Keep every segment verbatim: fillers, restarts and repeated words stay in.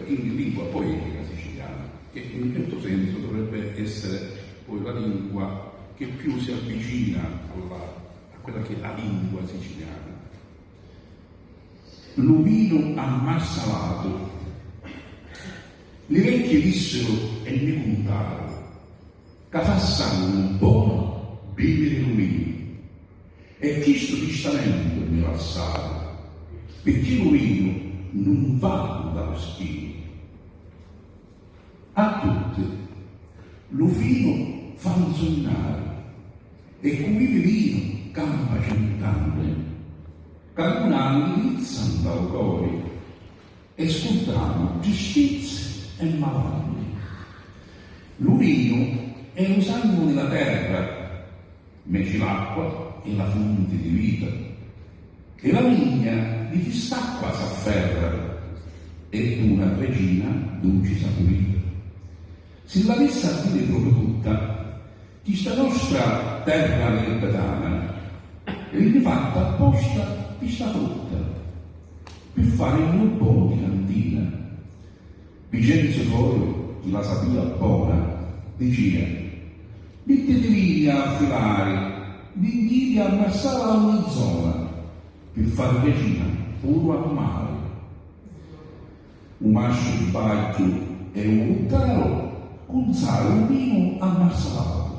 Quindi lingua poetica siciliana, che in un certo senso dovrebbe essere poi la lingua che più si avvicina alla, a quella che è la lingua siciliana. Lu vinu ammarsalatu. Li vecchi dissiru e mi cuntaru ca fa sannu bonu biviri lu vinu, e chistu tistamentu mi lassaru, picchì lu vinu nun va nta lu schinu. A tutti lu vinu fa nsunnari, e cu vivi vinu campa cent'anni, ca duna allivizza nta lu cori, e scurdamu tristizzi e malanni. Lu vinu è lu sangu di la terra, meci l'acqua è la funti di vita, e la vigna di chist'acqua s'afferra, e duna regina duci sapurita. Si l'avissi a diri propriu tutta, chista nostra terra napuletana vinni fatta apposta pi sta frutta, pi fari lu bonu di cantina. Vicenzu Foru, chi la sapia bona, dicia: "Mittitivi a filari, viniti a marsala a ogni zona, pi fari regina puru a mari." U masciu sbagghiu e u vuttaru cunzaru u vinu ammarsalatu,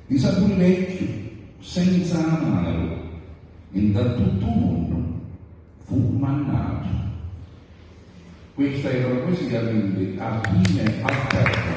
di sapuri vecchiu, senza amaru, e nta tuttu u munnu fu mannatu. Questa era la poesia, quindi, Arghine a terra.